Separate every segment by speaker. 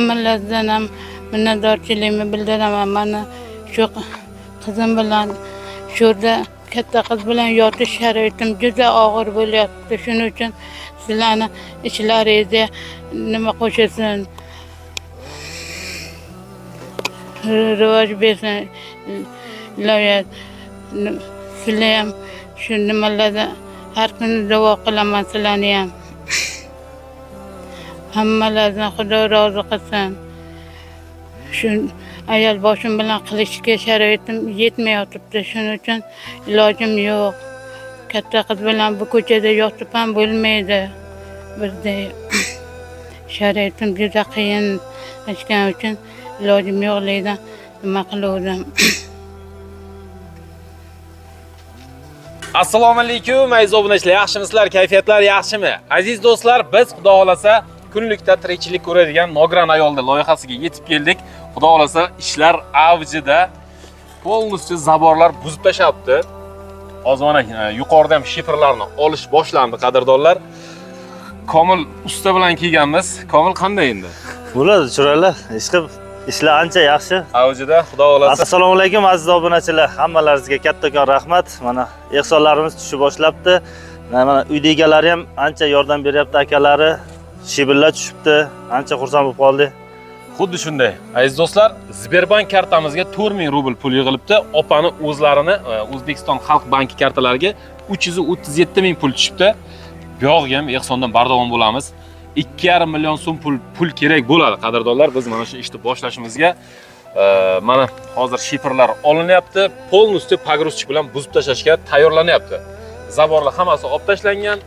Speaker 1: Hammalardan ham minnatdorchiligimni bildiraman. Mana shu qizim bilan shu yerda katta qiz bilan yotish sharoitim juda og'ir bo'lyapti. Shuning uchun sizlarni ishlaringizga nima qo'shilsin, rivoj bersin iloyat. Sizlar ham shu nimalarda har kuni duo qilaman sizlarni ham. Hammalardan Xudo rozi qilsin. Shu ayol boshim bilan qilishga sharoitim yetmayotibdi. Shuning uchun ilojim yo'q. Katta qiz bilan bu ko'chada yotib ham bo'lmaydi. Bizda sharoitim juda qiyinlashgani uchun ilojim yo'qligidan nima qiluvdim.
Speaker 2: Assalomu alaykum aziz obunachilar, yaxshimisizlar? Kayfiyatlar yaxshimi? Aziz do'stlar, biz Xudo xolasa kunlikda tirikchilik ko'radigan nogiron ayolda loyihasiga yetib keldik. Xudo xolasa ishlar avjida. Полностью zaborlar buzib tashlabdi. Hozir mana yuqorida ham shiferlarni olish boshlandi, qadrdonlar. Komil usta bilan kelganmiz. Komil qanday endi?
Speaker 3: Bo'ladi, chiroyli. Ishqib, ishlar ancha yaxshi.
Speaker 2: Avjida, Xudo xolasa.
Speaker 3: Assalomu alaykum aziz obunachilar. Hammalaringizga kattakon rahmat. Mana ehsonlarimiz tushib boshlabdi. Mana uyda egalari ham ancha yordam beryapti akalari. Shibillar tushibdi. Ancha xursand bo'lib qoldik.
Speaker 2: Xuddi shunday. Aziz do'stlar, Sberbank kartamizga 4000 rubl pul yig'ilibdi. Opani o'zlarini O'zbekiston Xalq banki kartalariga 337 ming pul tushibdi. Bu yog'iga ham ehsondan bardavom bo'lamiz. 2,5 million so'm pul kerak bo'ladi, qadrdonlar. Biz mana shu ishni boshlashimizga mana hozir shiferlar olinyapti. Полностью погрузчик bilan buzib tashlashga tayyorlanyapti. Zaborlar hammasi olib tashlangan.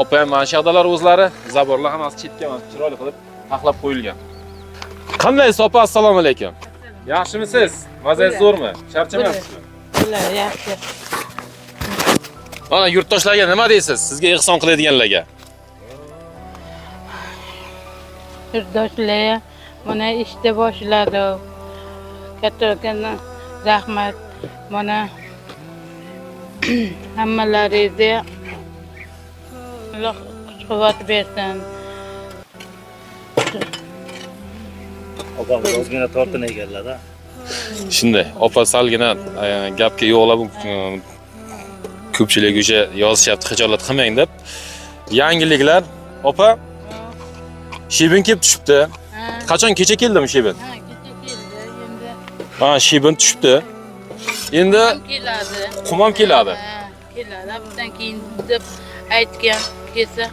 Speaker 2: Opa ham mana shu yoqdalar o'zlari. Zaborlar hammasi chetga mana chiroyli qilib taxlab qo'yilgan. Qandaysiz opa? Assalomu alaykum. Yaxshimisiz? Mazangiz zo'rmi? Charchamayapsizmi?
Speaker 1: Bular yaxshi.
Speaker 2: Mana yurtdoshlarga nima deysiz? Sizga ehson qiladiganlarga.
Speaker 1: Yurtdoshlar mana ishni boshladi. Kattakon rahmat. Mana hammalaringizga Alloh kuch-quvvat bersin.
Speaker 3: Opamiz ozgina tortin ekanlar-da.
Speaker 2: Shunday, opa salgina gapga yo'g'lab ko'pchilik o'sha yozishyapti, xijolat qilmang deb. Yangiliklar, opa shebin kelib tushibdi. Qachon kecha keldimi shebin?
Speaker 1: Ha, kecha keldi. Endi
Speaker 2: Ha, shebin tushibdi. Endi
Speaker 1: keladi.
Speaker 2: Qum ham keladi.
Speaker 1: Ha, keladi. Bundan keyin deb aytgan, kelsa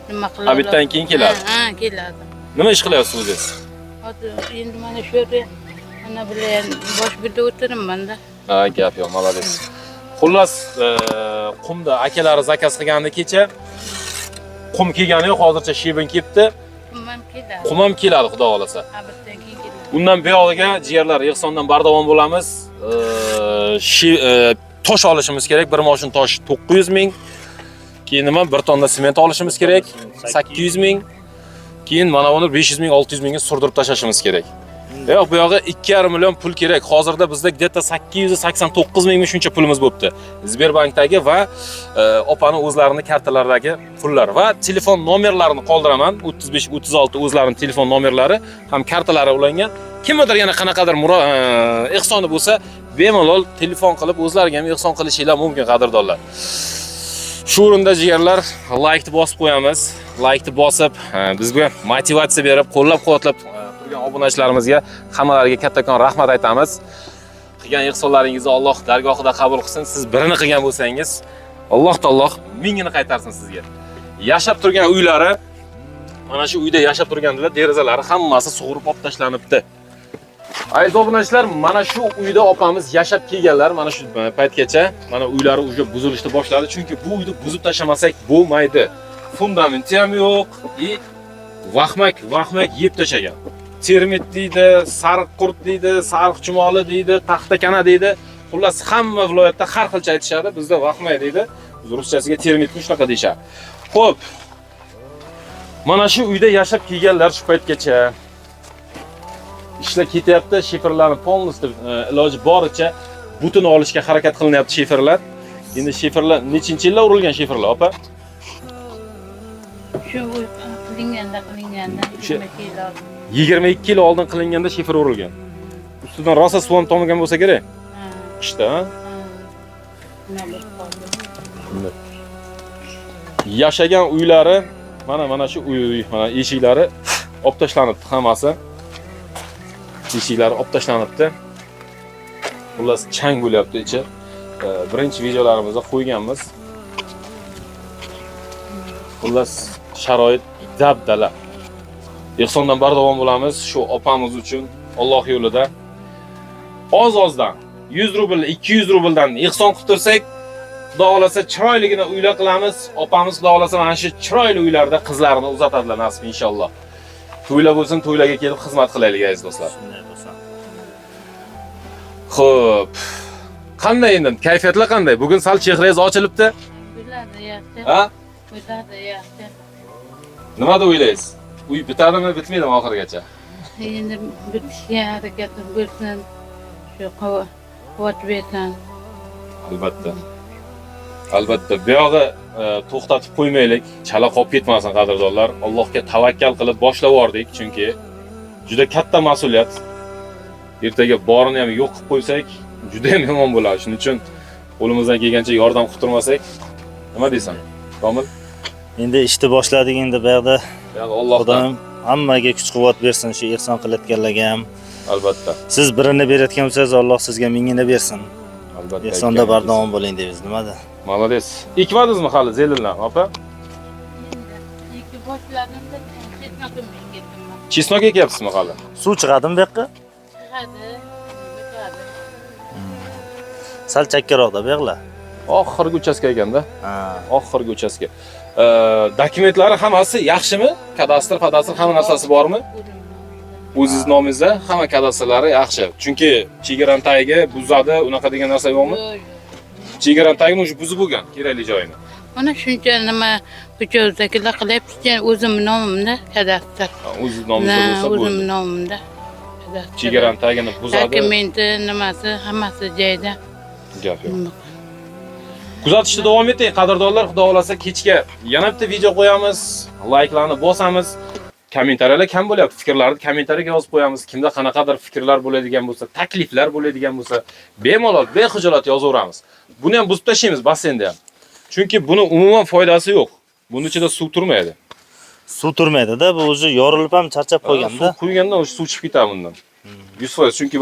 Speaker 1: nima qiladi?
Speaker 2: Obeddan keyin keladi.
Speaker 1: Ha, keladi.
Speaker 2: Nima ish qilyapsiz o'zingiz?
Speaker 1: Hozir endi mana shu yerda mana bular bosh birda o'tiribman-da.
Speaker 2: Ha, gap yo'q, молодец. Xullas, qumda akalari zakaz qilgandi kecha. Qum kelgani yo'q, hozircha shebin kelibdi.
Speaker 1: Qum ham keladi.
Speaker 2: Qum ham keladi, Xudo xolasa.
Speaker 1: Obeddan keyin keladi.
Speaker 2: Undan buyog'iga jigarlar ehsondan bardavom bo'lamiz. Tosh olishimiz kerak. Bir moshin tosh 900 ming. Keyin nima? Bir tonna sement olishimiz kerak. 800 ming. Keyin mana buni 500 ming, 600 mingga surdirib tashlashimiz kerak. Yo'q, bu yog'i 2,5 million pul kerak. Hozirda bizda где-то 889 mingmi shuncha pulimiz bo'pti. Sberbankdagi va opani o'zlarini kartalaridagi pullar va telefon nomerlarini qoldiraman. 35 36 o'zlarining telefon nomerlari ham kartalari ulangan. Kimnidir yana qanaqadir ehsoni bo'lsa, bemalol telefon qilib o'zlariga ham ehson qilishinglar mumkin, qadrdonlar. Shu o'rinda jigarlar like-ni bosib qo'yamiz. Like-ni bosib, bizga motivatsiya berib, qo'llab-quvvatlab turgan obunachilarimizga hammalariga kattakon rahmat aytamiz. Qilgan ehsonlaringizni Alloh dargohida qabul qilsin. Siz birini qilgan bo'lsangiz, Alloh taolo mingini qaytarsin sizga. Yashab turgan uylari, mana shu uyda yashab turgandilar, derazalari hammasi sug'urib olib tashlanibdi. Aziz obunachilar, mana shu uyda opamiz yashab kelganlar, mana shu paytgacha mana uylari уже buzilishni boshladi, chunki bu uyni buzib tashlamasak bo'lmaydi. Fundamenti ham yo'q, и vahmak yeb tashlagan. Termit deydi, sariq qurt deydi, sariq chumoli deydi, taxtakana deydi. Xullas hamma viloyatda har xilcha aytishadi, bizda vahmak deydi. Ruschasiga termitni shunaqa deyishadi. Xo'p. Mana shu uyda yashab kelganlar shu paytgacha. Ishlar ketyapti, shiferlarni полностью iloji boricha butun olishga harakat qilinyapti shiferlar. Endi shiferlar nechinchi yilda urilgan shiferlar, opa?
Speaker 1: Shu qilinganida
Speaker 2: O'sha
Speaker 1: 22 yil oldi.
Speaker 2: 22 yil oldin qilinganda shifer urilgan. Ustidan rosa suv ham tomagan bo'lsa kerak.
Speaker 1: Ha,
Speaker 2: Qishda, ha?
Speaker 1: ha. Nima bo'lib qoldi?
Speaker 2: Yashagan uylari mana shu uy, mana eshiklari olib tashlanibdi hammasi. Eshiklari olib tashlanibdi. Xullas chang bo'lyapti ichi. Birinchi videolarimizda qo'yganmiz. Xullas sharoit dabdala. Ehsondan bardavom bo'lamiz shu opamiz uchun Alloh yo'lida. Oz-ozdan 100 rubl, 200 rubldan ehson qilib tursak, Xudo xolasa chiroyligini uylar qilamiz. Opamiz Xudo xolasa mana shu chiroyli uylarda qizlarini uzatadilar nasib inshaalloh. To'ylar bo'lsin, to'ylarga kelib xizmat qilaylik aziz do'stlar.
Speaker 3: Shunday bo'lsa.
Speaker 2: Xo'p. Qanday endi? Kayfiyatlar qanday? Bugun sal chehrangiz ochilibdi.
Speaker 1: Bo'ladi yaxshi.
Speaker 2: Ha?
Speaker 1: Bo'ladi yaxshi.
Speaker 2: Nima deb o'ylaysiz? Uy bitadimi, bitmaydimi oxirigacha?
Speaker 1: Endi bitishga harakatim bo'lsin. Shu quvvat bersin.
Speaker 2: Albatta. Albatta. Bu yog'i to'xtatib qo'ymaylik, chala qolib ketmasin qadrdonlar. Allohga tavakkal qilib boshlab yubordik, chunki juda katta mas'uliyat. Ertaga borini ham yo'q qilib qo'ysak, juda ham yomon bo'ladi. Shuning uchun qo'limizdan kelgancha yordam qilib turmasak, nima deysan? Komil?
Speaker 3: Endi ishni boshladik endi bu yoqda.
Speaker 2: Ya'ni Allohdan
Speaker 3: Xudoyim hammaga kuch-quvvat bersin shu ehson qilayotganlarga ham.
Speaker 2: Albatta.
Speaker 3: Siz birini berayotgan bo'lsangiz, Alloh sizga mingini bersin.
Speaker 2: Albatta.
Speaker 3: Ehsonda bardavom bo'ling deymiz, nimada?
Speaker 2: Молодец. Ekmadingizmi hali zelinlar, opa?
Speaker 1: Ikki boshladim-da, chetnokim ketdim.
Speaker 2: Chesnok ekyapsizmi hali?
Speaker 3: Suv chiqadimi bu yoqqa?
Speaker 1: Chiqadi, bitadi.
Speaker 3: Sal chakkaroqda bu yoqlar.
Speaker 2: Oxirgi uchastka ekanda.
Speaker 3: Ha.
Speaker 2: Oxirgi uchastka. Dokumentlari hammasi yaxshimi? Kadastr, padastr hamma narsasi bormi? O'zingiz nomingizda hamma kadastrlari yaxshi. Chunki chegarani tagiga buzadi, unaqa degan narsa yo'qmi?
Speaker 1: Yo'q, yo'q.
Speaker 2: Chegarani tagini уже buzib bo'lgan, kerakli joyini.
Speaker 1: Mana shuncha nima ko'chalardagilar qilyapti, o'zim nomimda kadastr.
Speaker 2: Ha, o'zingiz nomingizda
Speaker 1: Na,
Speaker 2: bo'lsa
Speaker 1: o'zim
Speaker 2: bo'ldi.
Speaker 1: nomimda. Kadastr.
Speaker 2: Chegarani tagini buzadi.
Speaker 1: Dokumenti nimasi hammasi joyida.
Speaker 2: Gap yo'q. Kuzatishda davom eting, qadrdonlar. Xudo xolasa kechga yana bitta video qo'yamiz, layklarni bosamiz. Kommentariyalar kam bo'lyapti. Fikrlarni kommentariyaga yozib qo'yamiz. Kimda qanaqadir fikrlar bo'ladigan bo'lsa, takliflar bo'ladigan bo'lsa, bemalol, bexijolat yozaveramiz. Buni ham buzib tashlaymiz basseynda ham. Chunki buni umuman foydasi yo'q. Buni ichida suv turmaydi.
Speaker 3: Suv turmaydi-da, bu уже yorilib ham charchab
Speaker 2: Suv
Speaker 3: qolganda.
Speaker 2: quygandan o'sha suv chiqib ketadi bundan. 100%, chunki